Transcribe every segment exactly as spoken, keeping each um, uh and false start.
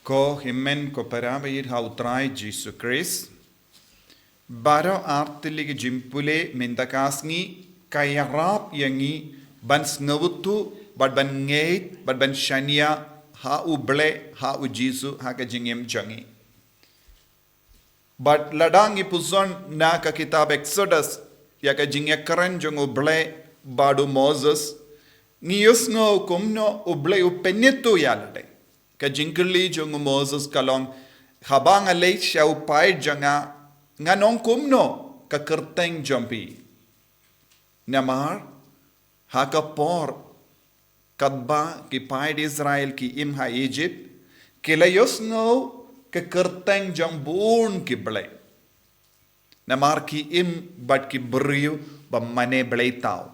Ko hynmen ko para ba ïeit ha u Trai Jisu Khrist. Baroh artylli ki jingpule mynta ka sngi ka ïarap ïa ngi ban sngewthuh bad ban ngeit bad ban shaniah ha u Blei, ha u Jisu, ha ka jingim jong ngi. Bad lada ngi pyrshang na ka kitab Exodus ïa ka jingïakren jong u Blei bad u Moses, ngi ïohsngew kumno u Blei u pynïathuh ïa lade. Ka jingkylli jong u Moses ka long, haba nga leit sha u paid jong nga, ngan ong kumno ka kyrteng jong phi? Namar ha ka por katba ki paid Israel ki im ha Egypt, ki la ïohsngew ka kyrteng jong bun ki blei. Namar ki im bad ki briew ba mane blei thaw.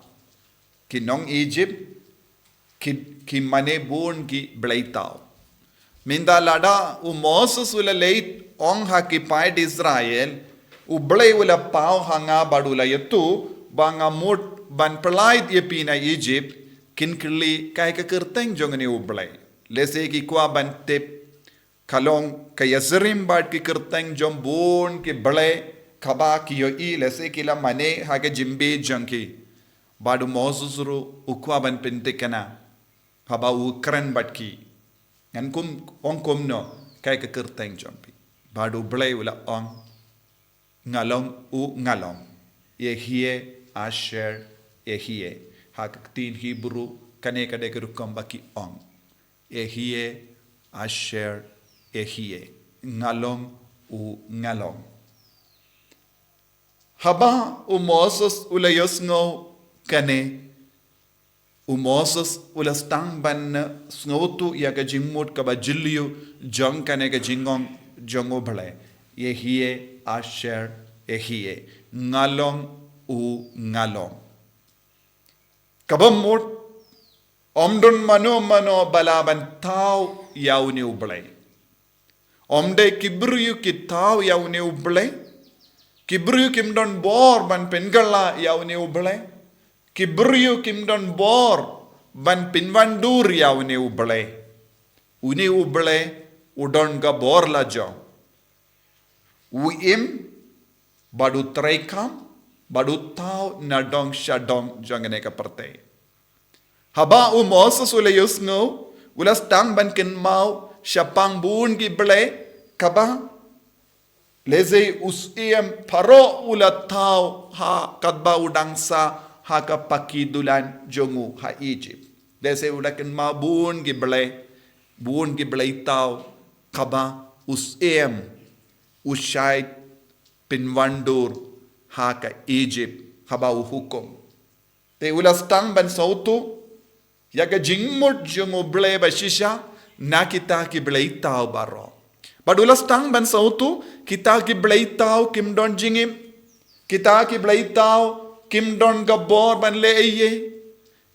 Ki nong Egypt ki, ki mane bun ki blei thaw. Mynta lada u Moses u la leit ong ha ki paid Israel, u Blei u la paw ha nga bad u la ïathuh ba nga mut ban pyllait ïa phi na Egypt, kin kylli kaei ka kyrteng jong une u Blei. Lehse ki kwah ban tip, ka long ka ïasyriem bad ki kyrteng jong bun ki blei kaba ki ïohi, lehse ki la mane ha ka jingim jong ki. Bad u Moses ruh u kwah ban pynthikna haba u kren bad ki. Ngan kum, ong kumno kaei ka kyrteng jong phi? Bad u Blei u la ong, nga long u nga long. Ehyeh asher ehyeh. Ha ka ktien Hebrew kane ka dei ka rukom ba ki ong, ehyeh asher ehyeh. Nga long u nga long. Haba u Moses u la ïohsngew kane, u Moses u la sdang ban sngewthuh ïa ka jingmut kaba jylliew jong kane ka jingong jong u Blei, ehyeh asher ehyeh. Nga long u nga long. Kaba mut, ym don mano mano ba lah ban thaw ïa une u Blei. Ym dei ki briew ki thaw ïa une u Blei. Ki briew kim don bor ban pynkylla ïa une u Blei. Ki briew kim don bor ban pynwandur ïa une u Blei. Une u Blei u don ka bor la jong. U im bad u treikam bad u thaw na dong sha dong jong kane ka pyrthei. Haba u Moses u la ïohsngew, u la sdang ban kynmaw shaphang bun ki blei kaba lehse u syiem Pharaoh u la thaw ha katba u dang sah ha ka paki dulan jong u ha Egypt. Lehse u la kynmaw bun ki blei, bun ki blei thaw kaba u syiem u shait pynwandur ha ka Egypt haba u hukum. Te u la sdang ban sngewthuh ïa ka jingmut jong u Blei ba shisha na kita ki blei thaw baroh. Bad u la sdang ban sngewthuh kita ki blei thaw kim don jingim. Kita ki blei thaw kim don ka bor ban leh ei ei.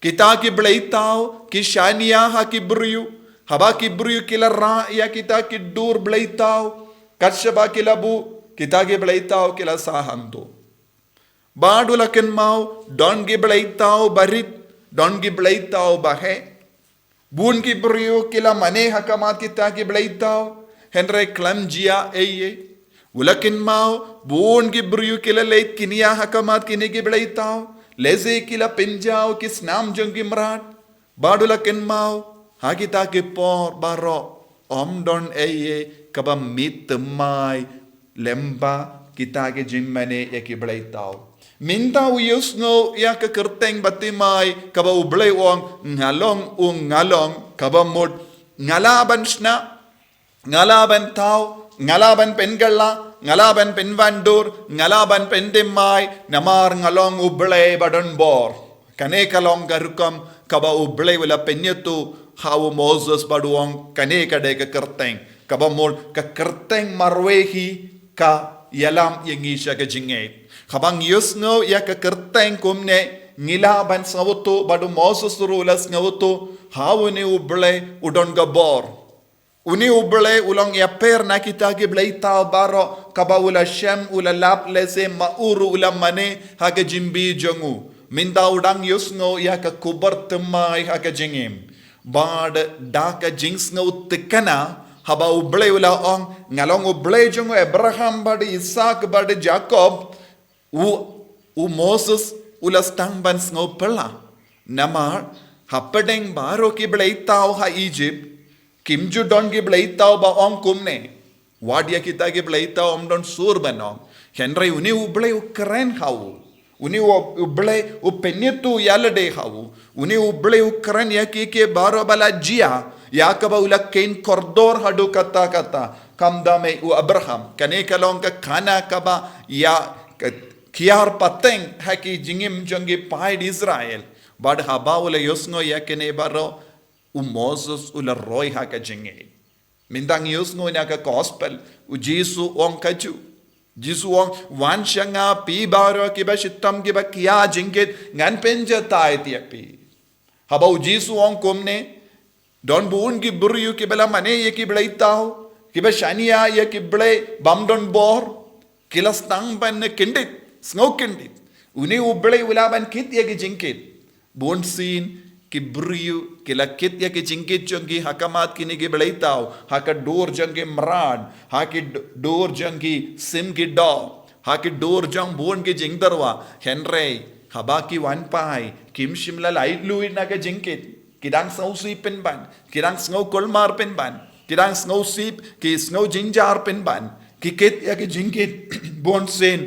Kita ki blei thaw ki shaniah ha ki briew. Haba ki briew ki la rah ïa kita ki dur blei thaw, kat shaba ki la buh, kita ki blei thaw ki la sah hangto. Bad u la kynmaw, don ki blei thaw barit, don ki blei thaw baheh. Bun ki briew ki la mane ha khmat kita ki blei thaw, hynrei khlem jia ei ei. U la kynmaw, bun ki briew ki la leit kynja ha khmat kine ki blei thaw, lehse ki la pynjaw ki snam jong ki mrad. Bad u la kynmaw, ha kita ki por baroh, ym don ei ei kaba mih thymmai lyngba kita ki jingmane ïa ki blei thaw. Mynta u ïohsngew ïa ka kyrteng ba thymmai kaba u Blei u ong, nga long u nga long, kaba mut, nga lah ban shna, nga lah ban thaw, nga lah ban pynkylla, nga lah ban pynwandur, nga lah ban pynthymmai, namar nga long u Blei ba don bor. Kane ka long ka rukom kaba u Blei u la pynïathuh ha u Moses bad u ong, kane ka dei ka kyrteng. Kaba mut ka kyrteng marwei hi ka ïalam ïa ngi sha ka jingngeit. Haba ngi ïohsngew ïa ka kyrteng kumne, ngi lah ban sngewthuh bad u Moses ruh u la sngewthuh, ha une u Blei u don ka bor. Une u Blei u long ïapher na kita ki blei thaw baroh, kaba u la shem, u la lap, lehse ma u ruh u la mane ha ka jingim jong u. Mynta u dang ïohsngew ïa ka khubor thymmai ha ka jingim. Bad da ka jingsngew thikna, Haba U Blei u la ong, nga long U Blei jong u Abraham bad Isaak bad Jakob, u, u Moses u la sdang ban sngew phylla. Namar, hapdeng baroh ki bleitaw ha Egypt, kim ju don ki bleitaw ba ong kumne. Wat ïa kita ki bleitaw ym don sur ban ong. Hynrei une U Blei u kren ha u. Une U, U Blei u pynïathuh ïa lade ha u. Une U Blei u kren ïa ki, ki baroh ba la jia. Ïa kaba u la kheiñ kordor haduh katta katta. Khamtam ïa u Abraham. Kane ka long ka khana kaba ïa ka kiar pateng ha ki jingim jong ki paid Israel. Bad haba u la ïohsngew ïa kine baroh, u Moses u la roi ha ka jingngeit. Mynta ngi ïohsngew na ka gospel, u Jisu u ong kajuh. Jisu u ong, wan sha nga phi baroh kiba shitom kiba khia jingkit, ngan pynjatai ïa phi. Haba u Jisu u ong kumne, don bun ki briew kiba la mane ïa ki bleitaw, kiba shaniah ïa ki blei bym don bor, ki la sdang ban kyndit, sngew kyndit. Une U Blei u lah ban kit ïa ki jingkit. Bunsien ki briew ki la kit ïa ki jingkit jong ki ha khmat kine ki bleitaw, ha ka dur jong ki mrad, ha ki d-, dur jong ki sim ki doh, ha ki dur jong bun ki jingtyrwa, hynrei haba ki wan phai, kim shym la laitluid na ka jingkit. Ki dang sngewsih pynban, ki dang sngew kulmar pynban, ki dang sngewsih, ki sngew jynjar pynban, ki kit ïa ki jingkit bunsien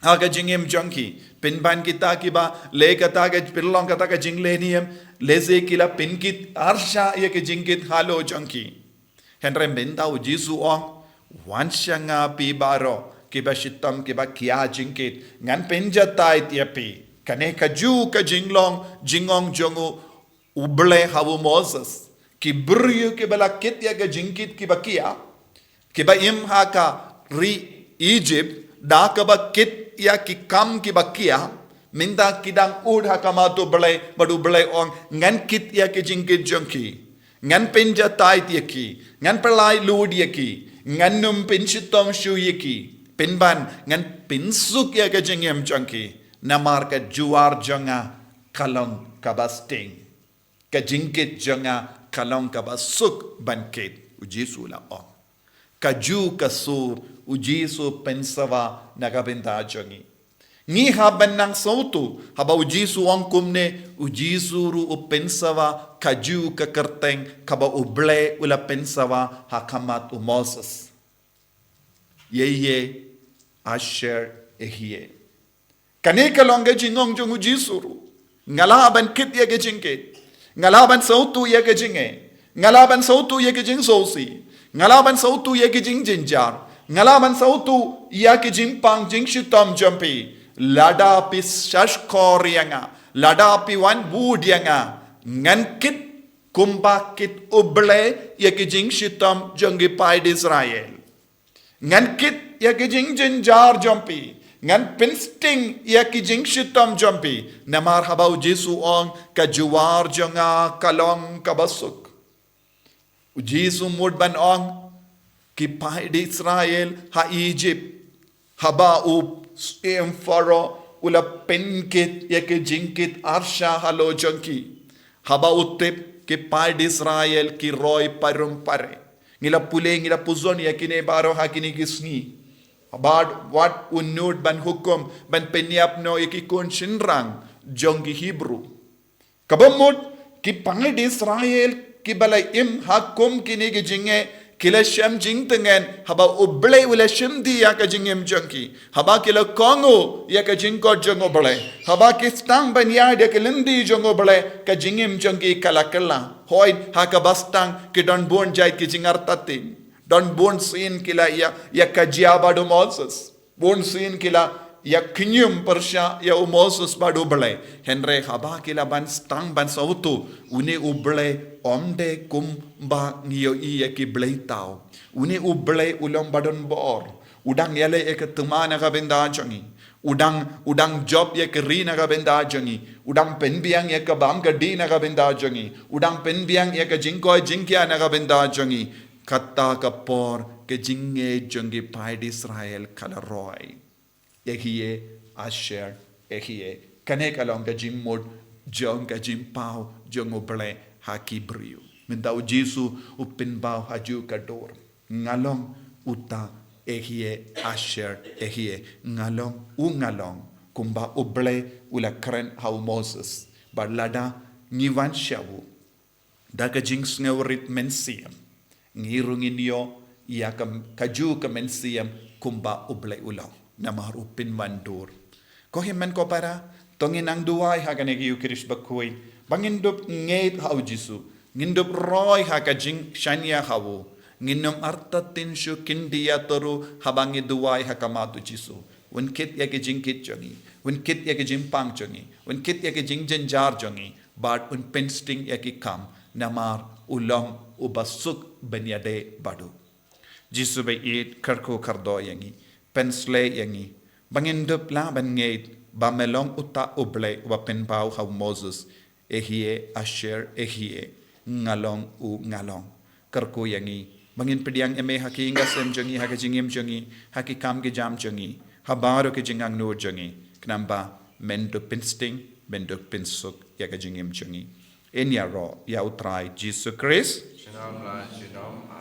ha ka jingim jong ki. Pynban kita kiba leh kata ka, pynlong kata ka jingleh niam, lehse ki la pynkit arshah ïa ka jingkit halor jong ki. Hynrei mynta u Jisu u ong, wan sha nga phi baroh kiba shitom kiba khia jingkit, ngan pynjatai ïa phi. Kane kajuh ka jinglong jingong jong u U Blei ha u Moses. Ki briew kiba la kit ïa ka jingkit kiba khia, kiba im ha ka ri Egypt, da kaba kit ïa ki kam kiba khia, mynta ki dang ud ha khmat u Blei, bad u Blei u ong, ngan kit ïa ki jingkit jong ki. Ngan pynjatai ïa ki, ngan pyllait lut ïa ki, ngan ym pynshitom shuh ïa ki. Pynban, ngan pynsuk ïa ka jingim jong ki. Namar ka jwar jong nga ka long kaba sting. Ka jingkit jong nga ka long kaba suk ban kit, u Jisu u la ong. Kajuh ka sur u Jisu u pynsawa na ka bynta jong ngi. Ngi hap ban nang sngewthuh, haba u Jisu u ong kumne, u Jisu ruh u pynsawa kajuh ka kyrteng kaba u Blei u la pynsawa ha khmat u Moses. Ïa ïa, Asher, ïa ïa. Kane ka long ka jingong jong u Jisu ruh. Nga lah ban kit ïa ka jingkit. Nga lah ban sngewthuh ïa ka jingeh. Nga lah ban sngewthuh ïa ka jingsngewsih. Nga lah ban sngewthuh ïa ka jingjynjar. Nga lah ban sngewthuh ïa ka jingpang jingshitom jong phi. Lada phi shahshkor ïa nga, lada phi wan bud ïa nga, ngan kit kumba kit u Blei ïa ka jingshitom jong ki paid Israel. Ngan kit ïa ka jingjynjar jong phi. Ngan pynsting ïa ka jingshitom jong phi. Namar haba u Jisu u ong, ka jwar jong nga ka long kaba suk. U Jisu u mut ban ong, ki paid Israel ha Egypt, haba u syiem Pharaoh u la pynkit ïa ka jingkit arshah halor jong ki. Haba u tip, ki paid Israel ki roi parum pare. Ngi la pule, ngi la puzon ïa kine baroh ha kine ki sngi. Bad wat u nud ban hukum, ban pynïap noh ïa ki khun shynrang jong ki Hebru. Kaba mut, ki paid Israel kiba la im ha kum kine ki jingeh, ki la shem jingtngen, haba u Blei u la shim dih ïa ka jingim jong ki. Haba ki la kohnguh ïa ka jingkhot jong u Blei. Haba ki sdang ban ïaid ïa ka lynti jong u Blei, ka jingim jong ki ka la kylla. Hooid, ha kaba sdang ki don bun jait ki jingartatien. Don bun sien ki la ïa, ïa ka jia bad u Moses. Bun sien ki la ïa khñium pyrshah ïa u Moses bad u Blei. Hynrei haba ki la ban sdang ban sngewthuh, une u Blei um dei kumba ngi ïohi ïa ki bleitaw. Une u Blei u long ba don bor. U dang ïaleh ïa ka thma na ka bynta jong ngi. U dang, u dang jop ïa ka ri na ka bynta jong ngi. U dang pynbiang ïa ka bam ka dih na ka bynta jong ngi. U dang pynbiang ïa ka jingkoit jingkhiah na ka bynta jong ngi. Kata ka por ka jingngeit jong ki paid Israel ka la roi. Ïa ïa, Asher, ïa ïa. Kane ka long ka jingmut jong ka jingpaw jong u Blei ha ki briew. Mynta u Jisu u pynpaw ha ju ka dur. Nga long uta, ehieh asher ehieh. Nga long, u nga long. Kumba U Blei u la kren ha u Moses. Bad lada ngi wan sha u da ka jingsngewrit mynsiem, ngi ruh ngin ïoh ïa ka, ka ju ka mynsiem kumba U Blei u long. Namar u pynwandur. Ko hynmen ko para, to ngin nang duwai ha kane ka Ïukharist bakhuid ba ngin dup ngeit ha u Jisu, ngin dup roi ha ka jingshaniah ha u, ngin ym artatien shuh khyndiat ruh haba ngi duwai ha khmat u Jisu. Un kit ïa ki jingkit jong ngi, un kit ïa ki jingpang jong ngi, un kit ïa ki jingjynjar jong ngi, bad un pynsting ïa ki kam, namar u long uba suk ban ïadei bad u. Jisu ba ïeit, kyrkhu kyrdoh ïa ngi, pynshlei ïa ngi ba ngin dup lah ban ngeit ba me long uta U Blei uba pynpaw ha u Moses, ehieh asher ehieh, nga long u nga long. Kyrkhu ïa ngi ba ngin pdiang ïa me ha ki ïing ki sem jong ngi, ha ka jingim jong ngi, ha ki kam ki jam jong ngi, ha baroh ki jingangnud jong ngi, khnang ba men dup pynsting, men dup pynsuk ïa ka jingim jong ngi. Yn ïaroh ïa u Trai Jisu Khrist. Junom la junom.